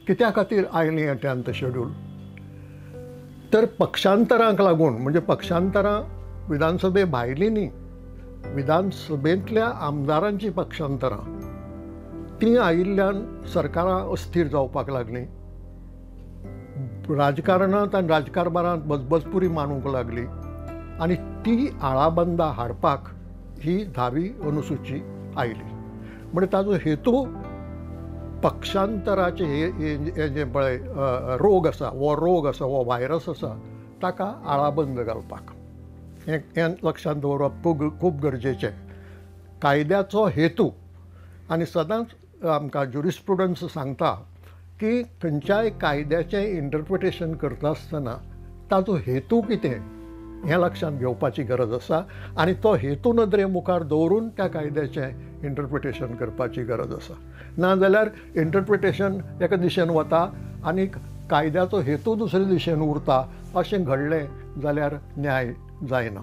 कित्या खातीर आयलें हें 10th schedule? तर पक्षांतरांक लागून, म्हणजे पक्षांतरां विधानसभे भायलीं न्ही, विधानसभेंतल्या आमदारांचीं पक्षांतरां तीं आयिल्ल्यान सरकारां अस्थीर जावपाक लागलीं, राजकारणांत आनी राजकारभारांत बजबजपुरी मांडूंक लागली आनी ती आळाबंदा हाडपाक ही 10वी अनुसुची आयली. म्हणजे ताजो हेतू पक्षांतराचे हे जे पळय रोग आसा, हो रोग आसा, हो व्हायरस आसा, ताका आळाबंद घालपाक. हें लक्षांत दवरप खूब गरजेचें. कायद्याचो हेतू आनी सदांच आमकां ज्युरिस्प्रुडन्स सांगता की खंयच्याय कायद्याचें इंटरप्रिटेशन करता आसतना ताजो हेतू कितें हें लक्षांत घेवपाची गरज आसा आनी तो हेतू नदरे मुखार दवरून त्या कायद्याचें इंटरप्रिटेशन करपाची गरज आसा. नाजाल्यार इंटरप्रिटेशन एका दिशेन वता आनी कायद्याचो हेतू दुसरे दिशेन उरता, अशें घडलें जाल्यार न्याय जायना.